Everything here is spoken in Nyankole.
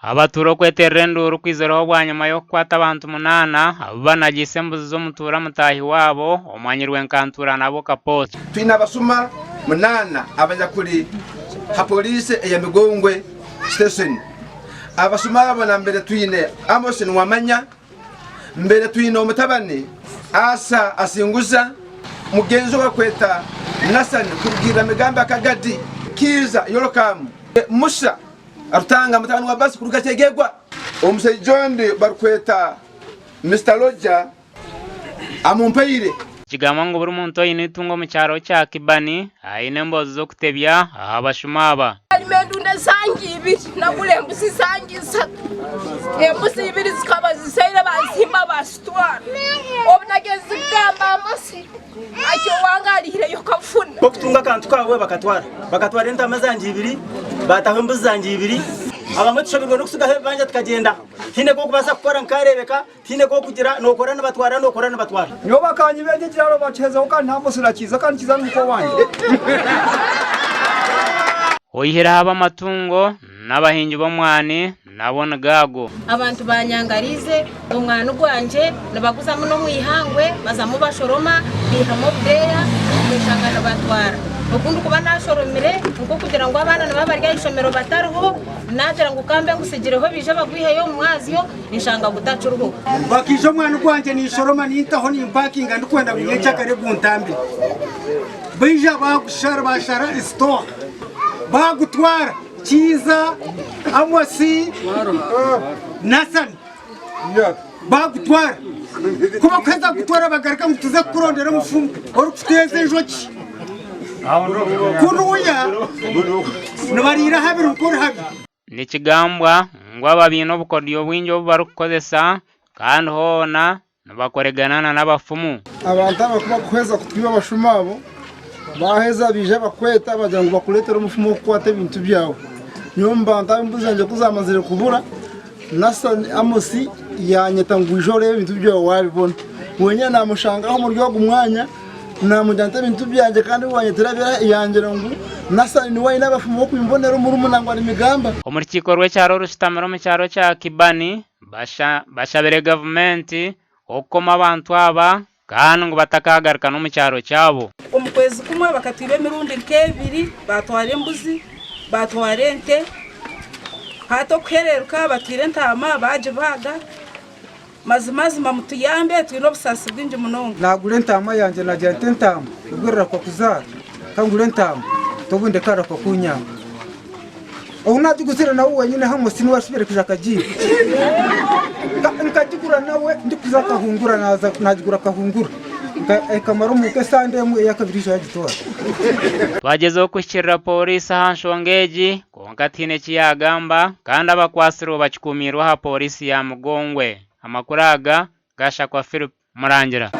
Abatuura okweterera enduuru kwizirweho bwanyima y'okukwata abantu munaana abu banagiise embuzi z'omutuura mutaahi waabo omanyirwe nka Nturanabo Kaposi. Twine abasuma munaana abanyakuri ha poliisi eya Migongwe station. Abasuma abo nambere twine Amos Niwamanya, Mbere twine omutabani Asa Asinguza, mugenzi we bakweta Nasani kurugirira Migambi Akagadi, Kiiza Yorokamu, Musa Rutanga mutabani wa Basi kuruga Kyegegwa. Omusaija ondi barikweta Mister Roger Amumpaire. Nikigambwa ngu buri muntu oine eitungo omu kyaro kya Kibani aine emboozi z'okutebya aha bashuma aba. Nalima endunda zange ibiri, nagura embuzi zange isatu. Embuzi ibiri zikaba zizaire bazihimba bazitwara. Obu nagenzire kugamba Amosi ati owange arihireyo kafuna. B'okutunga akantu kaabwe bakatwara. Bakatwara entaama zangye ibiri, baataho embuzi zangye ibiri. Abamwe tushoberwe n'okutsigaho ebibanja tukagyenda. Tihaine k'okubaasa kukora nkaareebeka. Tihaine k'okugira, nookora nibatwara, nookora nibatwara. Nyowe bakanyiba ente ekiraro bakihezaho kandi nta mbuzi nakiiza kandi kiiza n'omukwe wangye. Oihireho ab'amatungo n'abahingi b'omwani nabo nigo ago. Abantu banyangariize omwani gwangye nibaguzamu n'omu ihangwe bazamu bashoroma baihamu obudeeya oshanga nibatwara. Oku ndikuba nashoromire nk'okugira ngu abaana nibaba bari aha ishomero batariho naagira ngu ka mbe ngutsigireho baije bagwiheyo omu mwazyo nshanga gutakiriho. Bakaija omwani gwangye ninshoroma nintaho nimpakinga ndikwenda ngu nyenkyakare guntambire. Baija baagushara baashara esitowa baagutwara Kiiza, Amosi, Nasani baagutwara. Ku bakuheza kugutwara bagaruka ngu tuze kukurondera omufumu orikuteeza enjoki. Kunuya nibariira habiri nk'oruhabi. Nikigambwa ngu aba baine obukodyo bwingi obu barikukozesa kandi hoona nibakoregana na n'abafumu. Abantu aba ku bakuheza kutwiba abashuma abo, baaheza baija bakweta bagira ngu bakureetere omufumu w'okukwata ebintu byawe. Nyowe omu bantu abo embuzi zangye ku zaamazire kubura, Nasani Amosi yaanyeta ngu ija oreebe ebintu byawe waabibona. Wenyine naamushangaho omuri ogu mwanya, naamugira nti ebintu byangye kandi ebi waanyetera birahi? Yangira ngu Nasani niwe aine abafumu b'okwimbonera omurumuna ngu ari Migamba. Omu rukiiko rw'ekyaro orushutamire omu kyaro kya Kibani, bashabire gavumenti okukoma abantu aba kandi ngu batakagaruka n'omu kyaro kyabo. Omu kwezi kumwe bakatwiba emirundi nk'ebiri, baatwara embuzi, baatwara ente. Hati okuhereeruka batwire entaama baagibaaga. Mazimazima mutuyambe twine obusaasi bwingi munonga. Naagura entaama yangye naagira nti entaama obwo erirahuka kuzaara ka ngure entaama obundi ekaarahuka kuunyamba. Ou naagiguzire nawe wenyine Amosi niwe ashubire kwija akagiiba. Nkagigura nawe ndikuza Kahungura naaza naagigura Kahungura ekamara omuka esande emwe eyakabiri yaija yagitwara. Twagyezaho kuhikirira Pooriisi aha nshonga egi kwonka tihaine eki yaagamba kandi abakwatsirwe bakikuumiirwe aha Pooriisi ya Mugongwe. Amakuru aga gashakwa Philip Murangira.